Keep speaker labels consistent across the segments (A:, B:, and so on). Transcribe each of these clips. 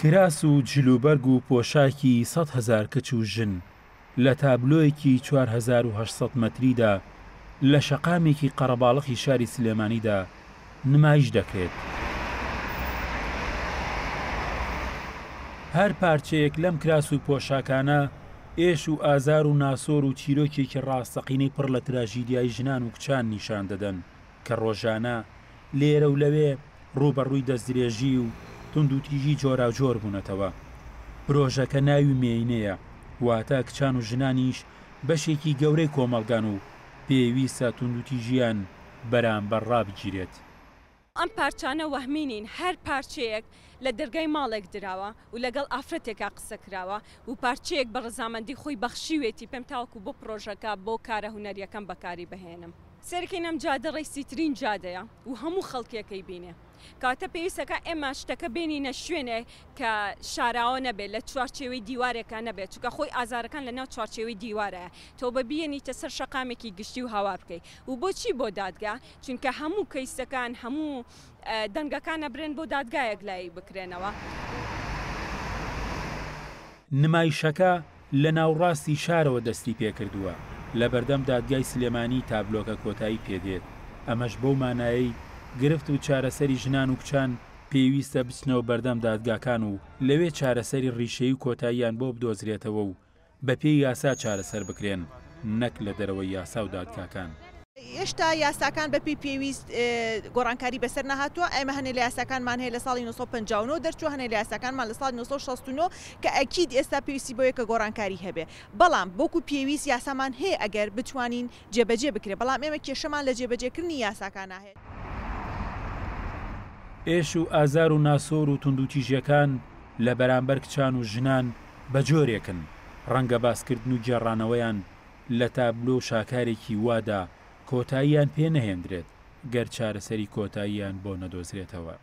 A: کراس و جلوبەرگ و پۆشاکی 100,000 کچ و ژن لە تابلۆیەکی 4800 مەتریدا لە شەقامێکی قەرەباڵخی شاری سلێمانیدا نمایش دەکرێت. هەر پارچەیەک لەم کراس و پۆشاکانە ئێش و ئازار و ناسۆر و چیرۆکێکی ڕاستەقینەی پڕ لە تراژیدیای ژنان و کچان نیشان دەدەن کە ڕۆژانە لێرە و لەوێ ڕووبەڕووی دەستدرێژی و توندوتیژی جۆراوجۆر بوونەتەوە. پرۆژەکە ناوی مێینەیە، واتە کچان و ژنانیش بەشێکی گەورەی کۆمەڵگان و پێویستە توندوتیژییان بەرامبەر ڕابگیرێت.
B: ئەم پارچانە وەهمی نین، هەر پارچەیەک لە دەرگای ماڵێک دراوە و لەگەڵ ئافرەتێکا قسە کراوە و پارچەیەک بە ڕەزامەندی خۆی بەخشیوێتی پێم تاوەکو بۆ پڕۆژەکە بۆ کارە هونەریەکەم بەکاری بهێنم. سەیرکەین ئەم جادە ڕەیسیترین جادەیە و هەموو خەڵکێکەی بینێ. کەواتە پێویستەکا ئێمە شتەکە بێنینە شوێنێ کە شاراوە نەبێت، لە چوارچێوەی دیوارێکا نەبێت، چونکە خۆی ئازارەکان لە ناو چوارچێوەی دیوارایە، تۆ بە بیێنیتە سەر شەقامێکی گشتی و هاوار بکەی. و بۆچی بۆ دادگا؟ چونکە هەموو کەیسەکان، هەموو دەنگەکان ئەبرێن بۆ دادگا یەکلایی بکرێنەوە.
A: نمایشەکە لە ناوڕاستی شارەوە دەستی پێکردووە، لەبەردەم دادگای سلێمانی تابلۆکە کۆتایی پێدێت، ئەمەش بەو مانایەی گرفت و چارەسەری ژنان و کچان پێویستە بچنەوە بەردەم دادگاکان و لەوێ چارەسەری ڕیشەیی و کۆتاییان بۆ بدۆزرێتەوە و بەپێی یاسا چارەسەر بکرێن نەک لە دەرەوەی یاسا و دادگاکان.
C: هێشتا یاساکان بەپێی پێویست گۆڕانکاری بەسەر نەهاتووە، ئێمە هەنێ لە یاساکانمان هەیە لە ساڵی 959 دەرچووە، هەنێ لە یاساکانمان لە ساڵی 969 کە ئەکید ئێستا پێویستی بەوەیە کە گۆڕانکاری هەبێ، بەڵام وەکو پێویست یاسامان هەیە ئەگەر بتوانین جێبەجێ بکرێ، بەڵام ئێمە کێشەمان لە جێبەجێکردنی یاساکانا هەیە.
A: ئێش و ئازار و ناسۆر و توندوتیژیەکان لە بەرامبەر کچان و ژنان بە جۆرێکن، ڕەنگە باسکردن و گێڕانەوەیان لە تابلۆ و شاکارێکی وادا کۆتاییان پێ نەهێندرێت گەر چارەسەری کۆتاییان بۆ نەدۆزرێتەوە.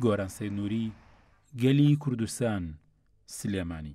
A: گۆران سەید نوری، گەلی کوردستان، سلێمانی.